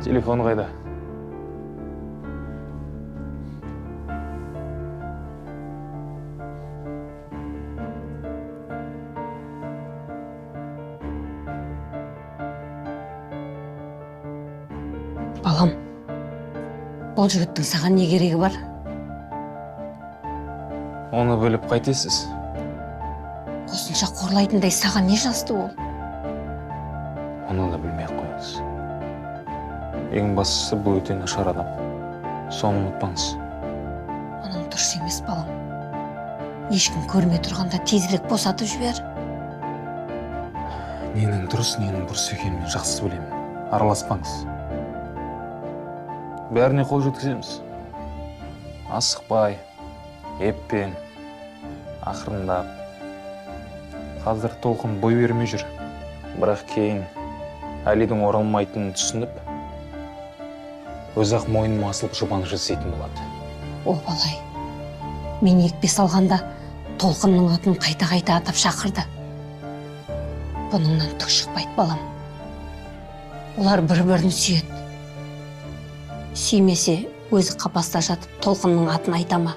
Телефон қайда? Балам, бұл жігіттің саған не керегі бар? Оны біліп қайтесіз? Осынша қорлайтындай саған не жазды ол? Оны да білмей ақ қойыңыз. Ең бастысы бұл өте нашар адам. Соны ұмытпаңыз. Оның дұрыс емес, балам. Ешкім көрмей тұрғанда тезірек босатып жібер. Ненің дұрыс, ненің бұрыс екенін мен жақсы білемін. Араласпаңыз. Бәріне қол жеткіземіз. Асықпай, еппен, ақырындап. Қазір Толқын бой бермей жүр. Бірақ кейін Әлидің оралмайтынын түсініп, өзі-ақ мойныма асылып жұбаныш іздейтін болады. О, балай, мен екпе салғанда Толқынның атын қайта-қайта атап шақырды. Бұныңнан түк шықпайды, балам. Олар бір-бірін сүйеді. Сүймесе, өзі қапаста жатып Толқынның атын айта ма?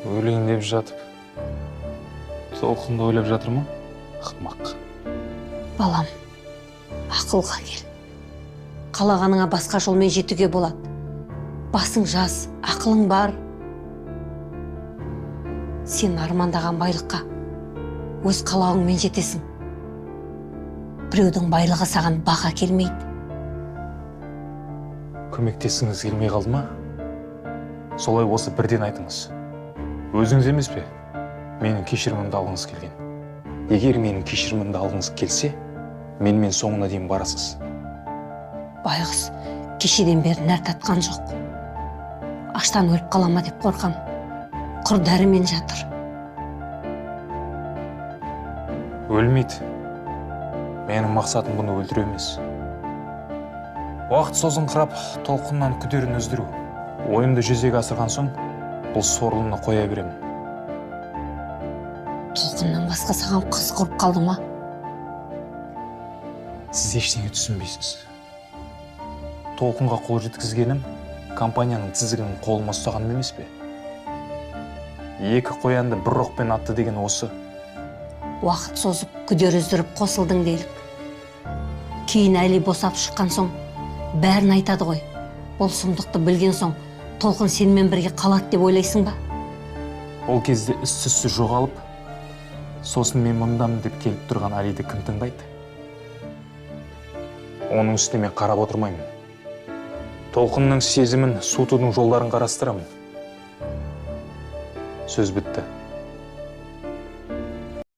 Өлейін деп жатып, Толқынды ойлап жатыр ма? Ақымақ. Балам, ақылға кел. Қалағаныңа басқа жолмен жетуге болады. Басың жас, ақылың бар. Сен армандаған байлыққа өз қалауыңмен жетесің. Біреудің байлығы саған баға келмейді. Көмектескіңіз келмей қалды ма? Солай болса бірден айтыңыз. Өзіңіз емес пе? Менің кешірімімді алғыңыз келген. Егер менің кешірімімді алғыңыз келсе, менімен соңына дейін барасыз. Байғұс, кешеден бері нәр татқан жоқ. Аштан өліп қала ма деп қорқам. Құр дәрімен жатыр. Өлмейді. Менің мақсатым бұны өлтіру емес. Уақыт созыңқырап, Толқыннан күдерін үздіру. Ойымды жүзеге асырған соң, бұл сорлыны қоя беремін. Толқыннан басқа саған қыз құрып қалды ма? Сіз ештеңе түсінбейсіз. Толқынға қол жеткізгенім, компанияның тізгінін қолыма ұстағаным емес пе? Екі қоянды бір оқпен атты деген осы. Уақыт созып, күдер үздіріп қосылдың делік. Кейін Әли босап шыққан соң, бәрін айтады ғой. Бұл сұмдықты білген соң, Толқын сенімен бірге қалады деп ойлайсың ба? Ол кезде іс-түссіз жоғалып, сосын мен мұндамын деп келіп тұрған Әлиді кім тыңдайды? Оның үстіне мен қарап отырмаймын. Толқынның сезімін суытудың жолдарын қарастырамын. Сөз бітті.